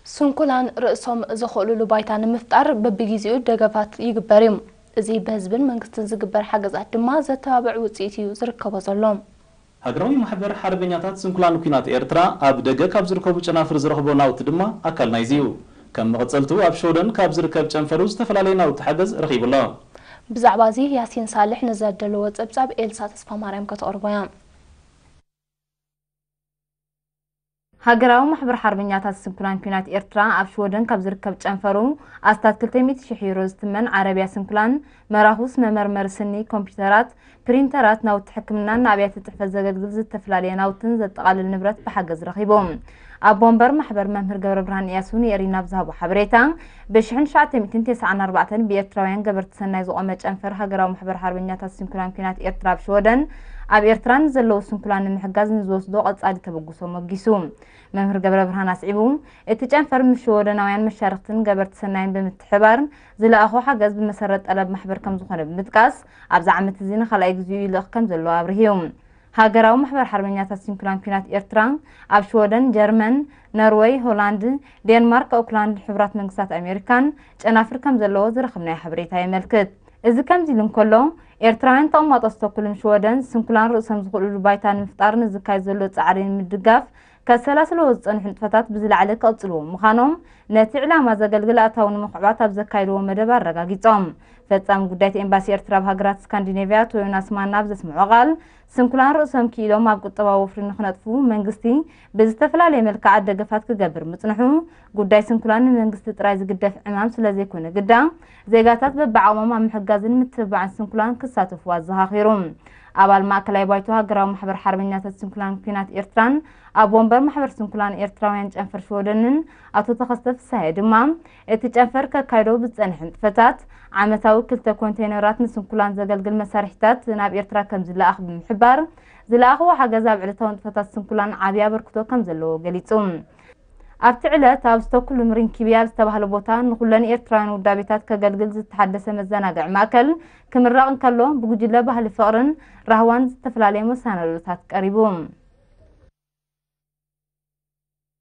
ስንኩላን ርእሶም ዝኽእሉሉ ባይታ ንምፍጣር በብጊዜኡ ደገፋት ይግበር እዩ። እዚ ብህዝብን መንግስትን ዝግበር ሓገዛት ድማ ዘተባብዕ ውፅኢት እዩ ዝርከቦ ዘሎ። ሃገራዊ ማሕበር ሓርበኛታት ስንኩላን ኲናት ኤርትራ ኣብ ደገ ካብ ዝርከቡ ጨናፍር ዝረኽቦ ናውቲ ድማ ኣካል ናይዚ እዩ። ከም መቐጸልቱ ኣብ ሽወደን ካብ ዝርከብ ጨንፈሩ ዝተፈላለየ ናውቲ ሓገዝ ረኺቡ ኣሎ። ብዛዕባ እዚ ያሲን ሳልሕ ንዘደለዎ ጸብጻብ ኤልሳ ተስፋማርያም ከተቕርቦ እያ። ሃገራዊ ማሕበር ሓርበኛታት ስንኩላን ኲናት ኤርትራ ኣብ ሽወደን ካብ ዝርከብ ጨንፈሩ ኣስታት ክልተ ሚእቲ ሽሕ ዩሮ ዝትመን ዓረብያ ስንኩላን፣ መራኹስ፣ መመርመሪ ስኒ፣ ኮምፒውተራት፣ ፕሪንተራት፣ ናውቲ ሕክምናን ንኣብያተ ጽሕፈት ዘገልግል ዝተፈላለየ ናውትን ዘጠቓልል ንብረት ብሓገዝ ረኺቡ። ኣቦ ወንበር ማሕበር መምህር ገብረብርሃን እያሱ ንኤሪና ኣብ ዝሃቦ ሓበሬታ፣ ብ ሽሕን ትሽዓተ ሚእትን ተስዓን ኣርባዕተን ብኤርትራውያን ገበርቲ ሰናይ ዝቖመ ጨንፈር ሃገራዊ ማሕበር ሓርበኛታት ስንኩላን ኲናት ኤርትራ ኣብ ሽወደን፣ ኣብ ኤርትራ ንዘለዉ ስንኩላን ንምሕጋዝ ንዝወስዶ ቀጻሊ ተበግሶ ሞጊሱ። መምህር ገብረብርሃን ኣስዒቡ፣ እቲ ጨንፈር ምስ ሽወደናውያን መሻርኽትን ገበርቲ ሰናይን ብምትሕብባር ዝለኣኾ ሓገዝ ብመሰረት ጠለብ ማሕበር ከም ዝኾነ ብምጥቃስ፣ ኣብዚ ዓመት እዚ ንኻልኣይ ግዜኡ ይልእኽ ከም ዘሎ ኣብርሂ እዩ። ሃገራዊ ማሕበር ሓርበኛታት ስንኩላን ኲናት ኤርትራ ኣብ ሽወደን፣ ጀርመን፣ ኖርወይ፣ ሆላንድ፣ ዴንማርክ፣ ኦክላንድ፣ ሕቡራት መንግስታት ኣሜሪካን ጨናፍር ከም ዘለዎ ዝረኸብናዮ ሓበሬታ የመልክት። እዚ ከምዚ ኢሉ እንከሎ፣ ኤርትራውያን ተቐማጦ ስቶክሆልም ሽወደን ስንኩላን ርእሶም ዝኽእሉሉ ባይታ ንምፍጣር ንዝካየድ ዘሎ ጻዕሪ ንምድጋፍ ከሰላስልዎ ዝጸንሑ ንጥፈታት ብዝለዓለ ክቕጽልዎ ምዃኖም ነቲ ዕላማ ዘገልግል ኣታዊ ንምኽዕባት ኣብ ዘካየድዎ መደብ ኣረጋጊጾም። ፈጻሚ ጉዳይት ኤምባሲ ኤርትራ ኣብ ሃገራት ስካንዲኔቭያ ኣቶ ዮናስ ማና ኣብ ዘስምዖ ቃል፣ ስንኩላን ርእሶም ክኢሎም ኣብ ቁጠባዊ ወፍሪ ንኽነጥፉ መንግስቲ ብዝተፈላለየ መልክዓት ደገፋት ክገብር ምጽንሑ፣ ጉዳይ ስንኩላን ንመንግስቲ ጥራይ ዝግደፍ ዕማም ስለ ዘይኮነ ግዳ፣ ዜጋታት በብዓቕሞም ኣብ ምሕጋዝን ምትብባዕን ስንኩላን ክሳተፉ ኣዘኻኺሩ። ኣባል ማእከላይ ባይቶ ሃገራዊ ማሕበር ሓርበኛታት ስንኩላን ኲናት ኤርትራን ኣቦ ወንበር ማሕበር ስንኩላን ኤርትራውያን ጨንፈር ሽወደንን ኣቶ ተኸስተ ፍስሃየ ድማ፣ እቲ ጨንፈር ከካይዶ ብዝጸንሐ ንጥፈታት፣ ዓመታዊ ክልተ ኮንቴይነራት ንስንኩላን ዘገልግል መሳርሒታት ናብ ኤርትራ ከም ዝለኣኽ ብምሕባር፣ ዝለኣኽዎ ሓገዝ ኣብ ዕለታዊ ንጥፈታት ስንኩላን ዓቢ ኣበርክቶ ከም ዘለዎ ገሊጹ። ኣብቲ ዕለት ኣብ ስቶክሆልም ሪንኪቢ ኣብ ዝተባህለ ቦታ ንኹለን ኤርትራውያን ውዳቤታት ከገልግል ዝተሓደሰ መዘናግዒ ማእከል ክምረቕ እንከሎ፣ ብጉጅለ ባህሊ ፍቕርን ራህዋን ዝተፈላለየ መሰናዶታት ቀሪቡ።